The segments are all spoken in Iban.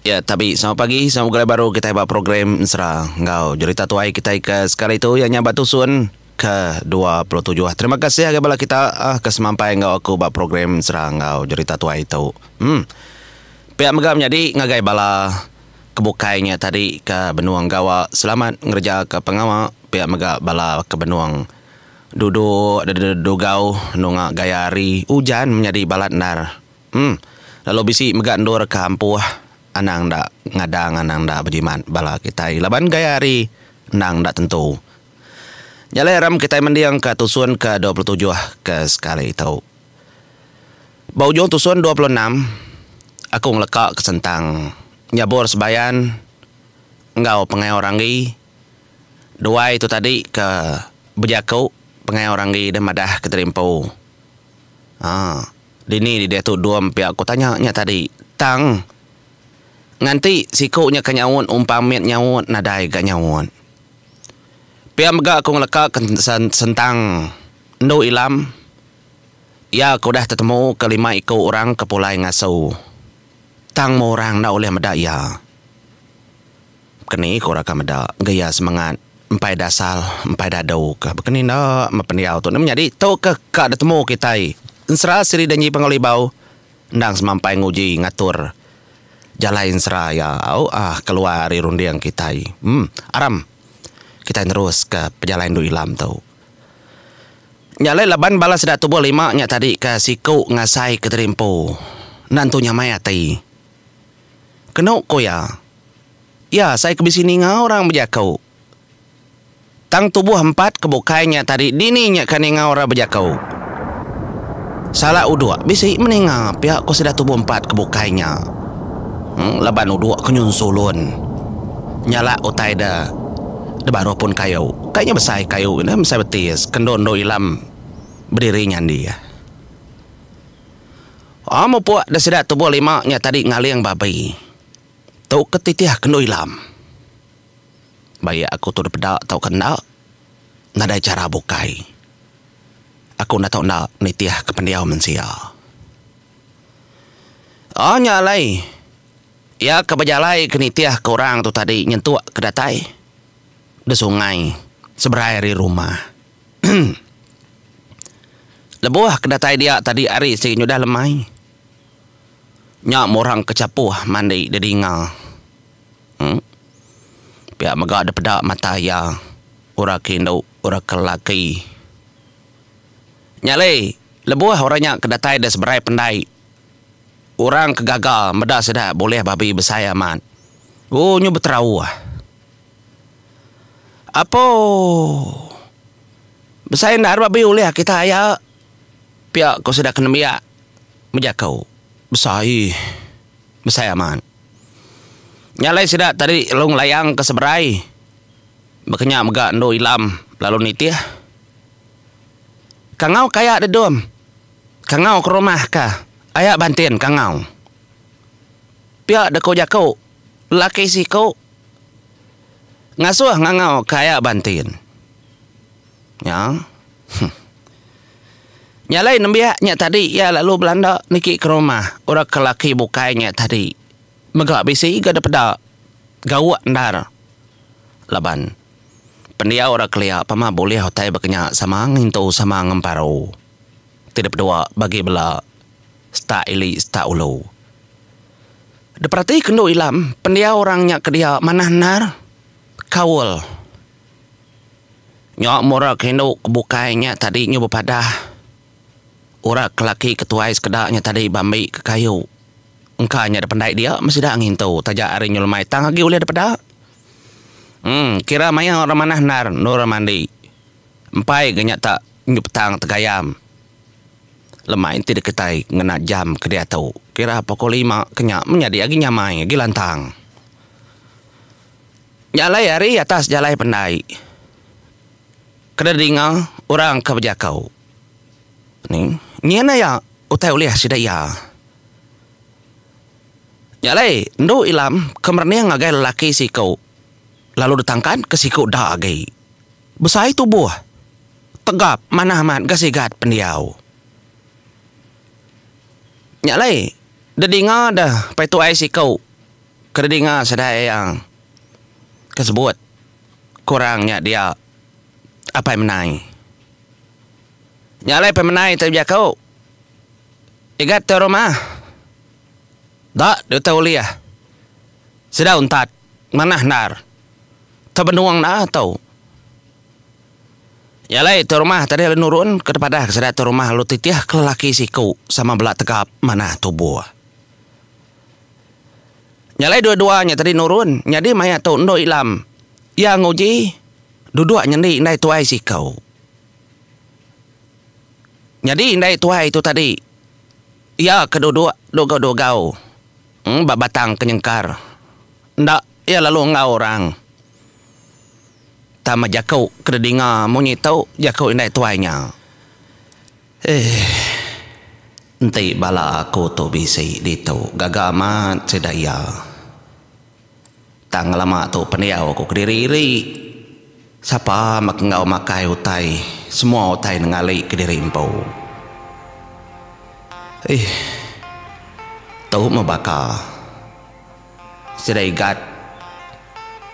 Ya tabi selamat pagi selamat begulai baru kitai ba program ensera enggau jerita tuai kitai ke sekali tu iya nya ba tusun ke 27. Terima kasih agai bala kita ah ke semampai enggau aku ba program ensera enggau jerita tuai tu. Em. Pia mega menyadi ngagai bala ke bukai nya tadi ke benung gawa selamat ngereja ke pengawa pia mega bala ke benung duduk dedugau nunga gaya hari ujan menyadi balat endar. Em. Lalu bisi mega endur ke ampuh anang enda ngadang anang enda bejimat bala kitai laban gaya hari endang enda tentu. Nya alai aram kitai mending ka tusun ke 27 ke sekali tu. Ba ujung tusun 26 aku ngeleka ke sentang nyabur sebayan enggau pengayau ranggi duai tu tadi ke bejaku pengayau ranggi deh madah ke diri empu. Aa. Dini di diatu dom pia ku tanya nya tadi. Tang. Nganti siku nya ke nyaut umpang mit nyaut nadai ga nyaut. Pia mega aku ngeleka ke sentang endu ilam iya ke udah tetemu ke lima iku orang ke pulai ngasu. Tang meh orang enda ulih meda iya. Keni ku orang ka meda ga iya semengat empai dasal empai dadu ka bekeni enda meh pendiau tu menyadi tu ke ka ditemu kitai ensera siri danji Panggau Libau endang semampai nguji ngatur jalai ensera iya au ah keluar ari runding kitai em aram kitai nerus ka pejalai endu ilam tu. Nya alai laban bala sida tubuh lima nya tadi ka siku ngasai ke diri empu enda entu nyamai ati. Kenu ku iya. Iya asai ke bisi ninga orang bejaku. Tang tubuh empat ke bukai nya tadi dini nya ka ninga orang bejaku. Sala uduk bisi meninga pia ku sida tubuh empat ke bukai nya. Laban uduk ke nyun sulun nyalak utai de de baruh pun kayu. Kai nya besai kayu nya mesai betis ke endur endur ilam bediri nyandih. Aa mupuk de sida tubuh lima nya tadi ngaling babi. Tu ke titih ke endu ilam. Baik aku tu dipeda tauka enda, nadai chara bukai. Aku enda tau enda nitih ke pendiau mensia. Aa nya alai, iya ke bejalai ke nitih ke orang tu tadi nyentuk ke datai di sungai seberai ari rumah. Lebuh ke datai dia tadi hari sigi nyudah lemai. Nya murang ke chapuh mandi didinga. Em. Pia mega dipeda mata iya orang ke indu, orang ke lelaki. Nya alai lebuh orang nya ke datai da seberai pendai, orang ke gaga meda sida bulih babi besai amat. Ooh nyu beterauh. Apo. Besai endar babi ulih kita aya. Pia ko sida ke nembiak bejaku besai besai amat. Nya alai sida tadi lalu ngelayang ke seberai baka nya mega endu ilam lalu nitih. Kangau ke aya dedum kangau ke rumah ka aya bantin kangau. Pia deka jaku lelaki siku ngasuh ngangau ke aya bantin. Nya. Huh. Nya alai nembiak nya tadi iya lalu belanda niki ke rumah orang ke laki bukai nya tadi. Mega bisi ga dipeda gauk endar laban pendiau orang kelia pama bulih utai baka nya sama ngintu sama ngemparu ti dipedua bagi bela setak ili setak ulu. Diperati ke endu ilam pendiau orang nya ke dia manah endar kaul. Nya mura ke indu ke bukai nya tadi nyu bepadah. Orang ke laki ke tuai sekeda nya tadi bambi ke kayu. Engka nya dependai dia meh sida ngintu taja ari nyu lemai tang agi ulih dipeda. Em kira maya orang manah endar endur orang mandi. Empai ga nya tak nyu petang tegayam. Lemai enti dikitai ngena jam ke diatu kira pukul lima ke nya menyadi agi nyamai agi lantang. Nya alai ari atas jalai pendai kena dinga orang ke bejaku. Ni nyin aya utai ulih sida iya. Nya alai endu ilam ke merening ngagai lelaki siku lalu ditangkan ke siku da agi. Besai tubuh, tegap manah amat ga sigat pendiau. Nya alai dedinga deh pai tuai siku. Ke didinga sida iya ke sebut ke orang nya dia Apai Menai. Nya alai Apai Menai ti bejaku Igat tu rumah da diutai ulih sida untat manah endar tebenung enda tu. Nya alai tu rumah tadi lalu nurun ke dipadah ke sida tu rumah lalu titih ke lelaki siku sama bela tegap manah tubuh. Nya alai dua-dua nya tadi nurun nyadi maya tu endo ilam iya nguji duduk nyendi indai tuai siku. Nyadi indai tuai tu tadi iya ke duduk dugau-dugau ba batang ke nyengkar enda iya lalu enggau orang. Tama jaku ke didinga munyi tu jaku indai tuai nya. Eeh. Enti bala aku tu bisi ditu gaga amat sida iya. Tang ngelama tu pendiau aku kediri iri. Sapa meh enggau makai utai semua utai nengali kediri empu. Eeh. Tu meh baka. Sida igat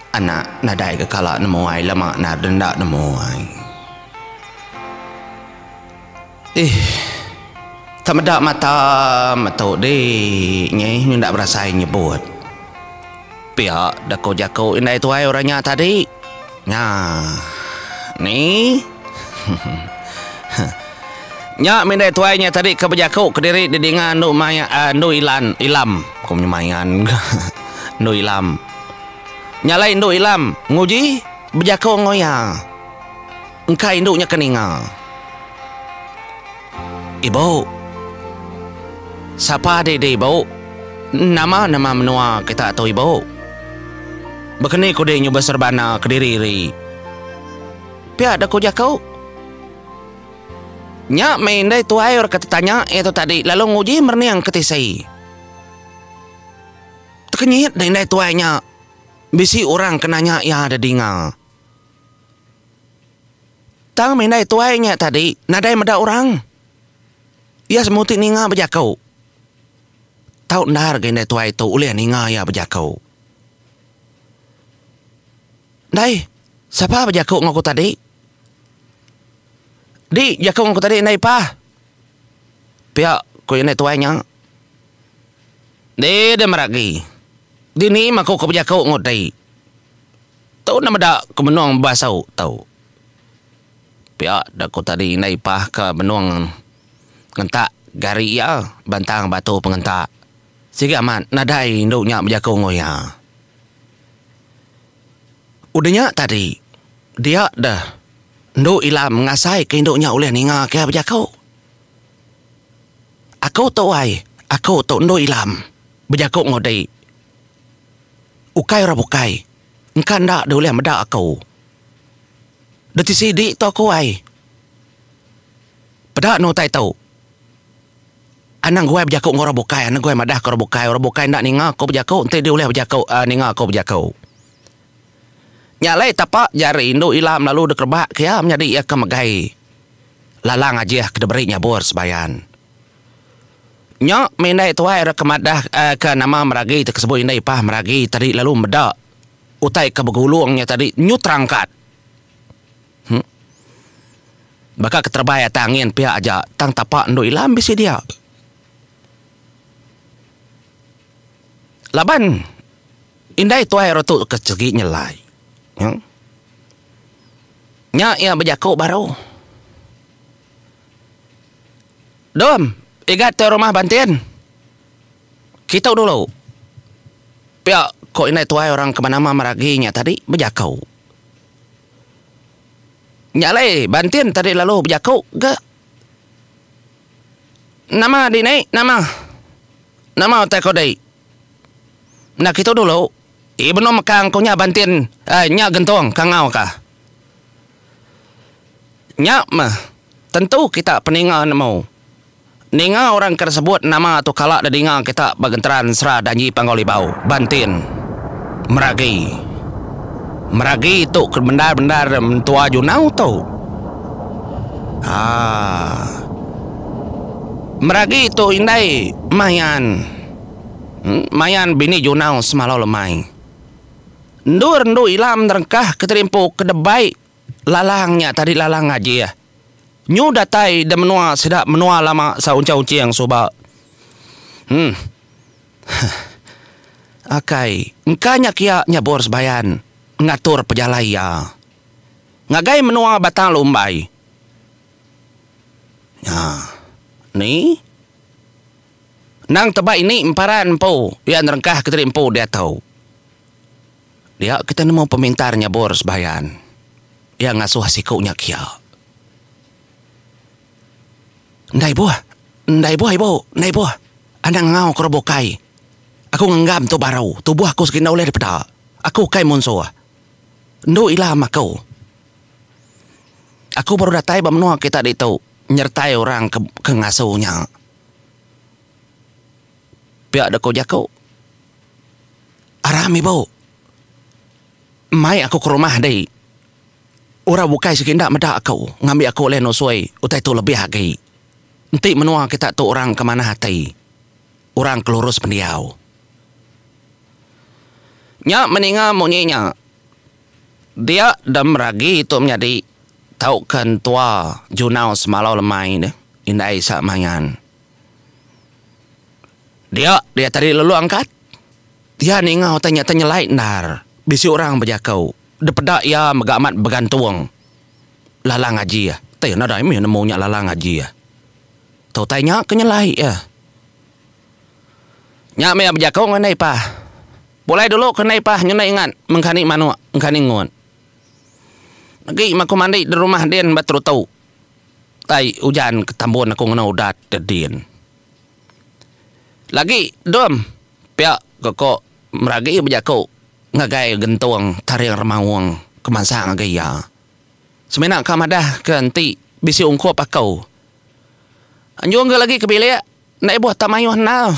anak nadai ga kala nemu ai lama enda enda nemu ai. Ih tak meda mata metu di nyi enda berasai nyebut. Pia deka jaku indai tuai orang nya tadi. Nya ni. Nya mih indai tuai nya tadi ke bejaku kediri didinga endu maya endu ilan ilam ku nyemayan endu ilam. Nya alai endu ilam nguji bejaku enggau iya. Engka indu nya ke ninga. Ibu. Sapa di di ibu? Nama nama menua kita tu ibu? Bekeni ku di nyuba serbana kediri iri. Pia da ku jaku. Nya meh indai tuai orang ke tetanya iya tu tadi lalu nguji merening ke tisi. Tekenyit da indai tuai nya bisi orang ke nanya iya da dinga. Tang meh indai tuai nya tadi nadai meda orang. Iya semuti ninga bejaku. Tau endar ga indai tuai tu ulih ninga iya bejaku. Ndai, sapa bejaku enggau aku tadi? Di jaku enggau aku tadi indai ipah. Pia ku indai tuai nya. Di deh meragi. Dini meh aku ke bejaku enggau ti. Tu enda meda ku benung bebasu tu. Pia deh ku tadi indai ipah ke benung ngentak gari iya bantang batu pengentak. Sigi amat nadai indu nya bejaku enggau iya. Udah nya tadi, dia deh endu Ilam ngasaika indu nya ulih ninga ke bejaku. Aku tu ai, aku tu endu Ilam bejaku enggau dek. Ukai orang bukai, engka enda deh ulih meda aku. Deh tisi dik tu aku ai. Peda ne utai tu. Anang guai bejaku enggau orang bukai, anang guai madahka orang bukai. Orang bukai enda ninga aku bejaku enti dia ulih bejaku uhh ninga aku bejaku. Nya alai tapa jari indu ila melalu dek rebak ke iya menyadi iya ke megai lalang ajih ke diberi nyabur sebayan. Nya meh indai tuai re ke madah uhh ke nama meragi ti kesebut indai ipah meragi tadi lalu meda utai ke begulung nya tadi nyu terangkat. Huh. Baka ke terebai atas angin pia aja tang tapa endu ilam bisi dia. Laban indai tuai ro tu ke segi nyelai. Huh. Nya iya bejaku baru. Dom, igat tuai rumah Bantin. Kitu dulu. Pia ko indai tuai orang ke benama Meragi nya tadi bejaku. Nya alai Bantin tadi lalu bejaku ga. Nama dini nama. Nama utai ko dei. Enda kitu dulu. Ii benung mekang ku nya Bantin eh nya Gentong kangau ka. Nya meh tentu kita peninga nemu. Ninga orang ke disebut nama tu kala didinga kita ba genteran sera danji Panggau Libau, Bantin. Meragi. Meragi tu ke bendar-bendar mentua Junau tu. Haa. Meragi tu indai Mayan. Mayan bini Junau semalau lemai. Endur endu Ilam nerengkah ke terimpu ke debai lalang nya tadi lalang ngajih. Nyu datai da menua sida menua lama sa unchang-unching suba. Huh. Akai, engka nya kia nyabur sebayan ngatur pejalai iya ngagai menua Batang Lumbai. Nya. Ni. Endang teba ini emparan empu iya nerengkah ke diri empu diatu. Dia kita nemu pemintar nyabur sebayan. Iya ngasuh siku nya kia. Enda ibuh. Enda ibuh ibu. Enda ibuh. Anang ngangau ke orang bukai. Aku ngenggam tu baru. Tubuh aku sigi enda ulih dipeda. Aku ukai munsuh. Endu ilam aku. Aku baru datai ba menua kita ditu nyertai orang ke ke ngasu nya. Pia deka jaku. Aram ibu. Mai aku ke rumah dei. Orang bukai sigi enda meda aku ngambi aku ulih nusui utai tu lebih agi. Enti menua kita tu orang ke manah ati, orang ke lurus pendiau. Nya meninga munyi nya. Dia dem ragi tu menyadi tauka entua Junau semalau lemai deh indai sa mayan. Dia dia tadi lalu angkat. Iya ninga utai nya nyelai endar. Bisi orang bejaku. Dipeda iya mega amat begantung. Lalang aji iya. Tai nadai mih nemu nya lalang aji iya. Tu utai nya ke nyelai iya. Nya mih iya bejaku enggau indai ipah. Pulai dulu ke indai ipah nyundi ingat mengkani manuk engkani ngut. Agi meh aku mandi di rumah din ba terutu. Tai ujan ke tambun aku ngena udat din. Lagi dom pia ke ko Meragi bejaku ngagai gentung taring remaung ke mansang ngagai iya. Semina ka madah ke enti bisi ungkup aku. Anjung ke lagi ke bilik enda ibuh tak mayuh endar.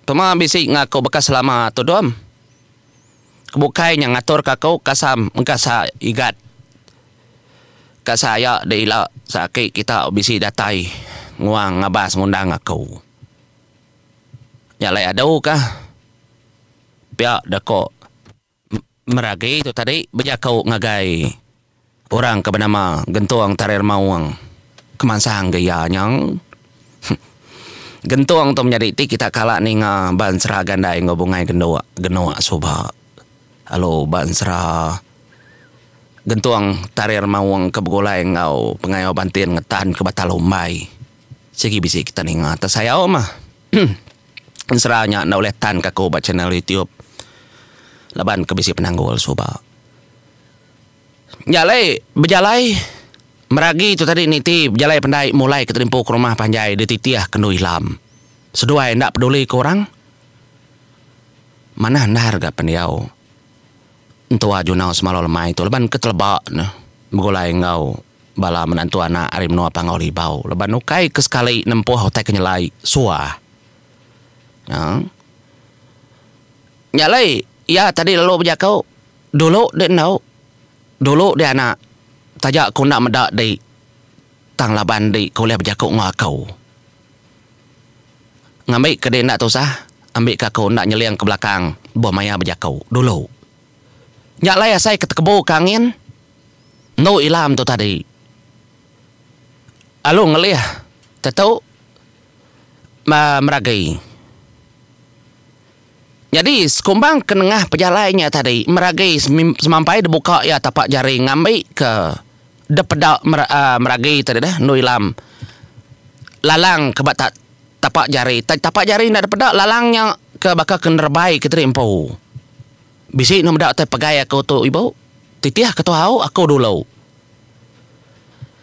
Pema bisi ngaku baka selama tu dom. Ke bukai nya ngatur ke aku kasam engka sa igat. Ka saya de ila seaki kita bisi datai nguang ngabas ngundang aku. Nya alai adu ka pia deko Meragi tu tadi bejaku ngagai orang ke benama Gentung Tarir Maung ke mansang ga iya nya. Gentung tu menyadi ti kita kala ninga ba ensera gandai enggau bungai genduk genuk suba. Lalu ba ensera Gentung Tarir Maung ke begulai enggau Pengayau Bantin ngetan ke Batang Lumbai. Sigi bisi kita ninga te sayau mah. Ensera nya enda ulih tan ka aku ba channel YouTube laban ke bisi penanggul suba. Nya alai bejalai meragi tu tadi niti bejalai pandai mulai ke terimpu ke rumah panjai dititih ke endu ilam. Seduai enda peduli ke orang. Manah endar ga pendiau entua Junau semalau lemai tu laban ke teleba ne begulai enggau bala menantu anak ari menua Panggau Libau laban ukai ke sekali nempuh utai ke nyelai suah. Nya. Nya alai iya tadi lalu bejaku dulu dek endu dulu dek anak taja ku enda meda dik tang laban dik ke ulih bejaku enggau aku. Ngambi ke dek enda tusah, ambi ke aku enda nyeling ke belakang lebuh maya bejaku dulu. Nya alai asai ke tekebu ke angin endu ilam tu tadi. Alu ngelih tetu meragi. Nyadi sekumbang ke nengah pejalai nya tadi meragi semampai dibuka iya tapak jari ngambi ke depeda meragi tadi deh endu ilam lalang ke ba tapak jari. Tapak jari enda dipeda lalang nya ke baka ke nerebai ke tadi empu. Bisi ne meda utai pegai aku tu ibu titih ke tuau aku dulu.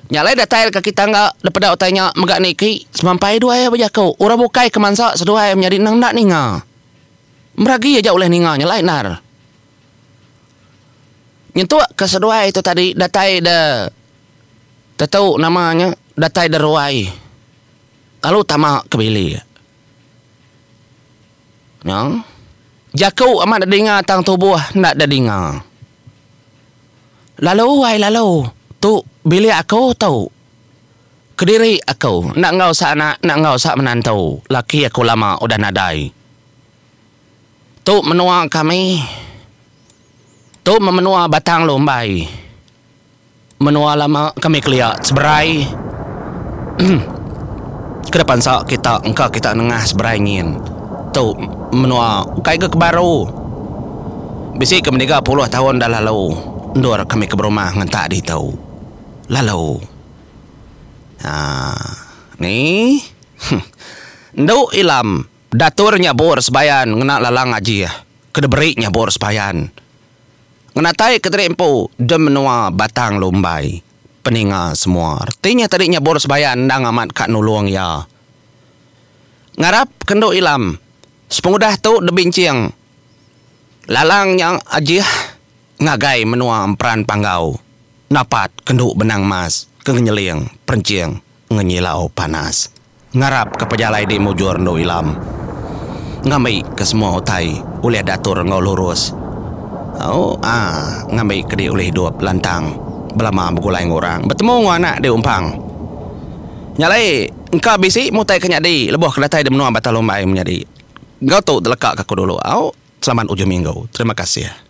Nya alai datai kaki tangga dipeda utai nya mega niki semampai duai iya bejaku. Orang bukai ke mansa seduai menyadi endang enda ninga. Meragi aja ulih ninga nya alai endar. Nyentuk ke seduai tu tadi datai de tetu nama nya datai de ruai lalu tama ke bilik. Nya jaku amat didinga tang tubuh enda didinga. Lalu ai lalu tu bilik aku tu. Kediri aku enda enggau sa anak enda enggau sa menantu laki aku lama udah nadai. Tu menua kami. Tu meh menua Batang Lumbai. Menua lama kami kelia seberai. Ke depan sa kita engka kita nengah seberai nyin. Tu menua ukai ga ke baru. Bisi ke meniga puluh taun dah lalu endur kami ke berumah ngentak ditu. Lalu. Haa. Ni. Endu Ilam datur nyabur sebayan ngena lalang ajih ke diberi nyabur sebayan. Ngenatai ke diri empu de menua Batang Lumbai. Peninga semua. Reti nya tadi nyabur sebayan endang amat ka nulung iya. Ngarap ke endu Ilam sepengudah tu debinching lalang nya ajih ngagai menua Emperan Panggau napat kendu benang mas ke ngenyeling perenching ngenyilau panas. Ngarap ke pejalai di mujur endu ilam ngambi ke semua utai ulih diatur enggau lurus au aa ngambi ke di ulih idup lantang belama begulai enggau orang betemu enggau anak di umpang. Nya alai engka bisi meh utai ke nyadi lebuh ke datai di menua Batang Lumbai menyadi enggau tu teleka ke aku dulu au. Selamat ujung minggu. Terima kasih.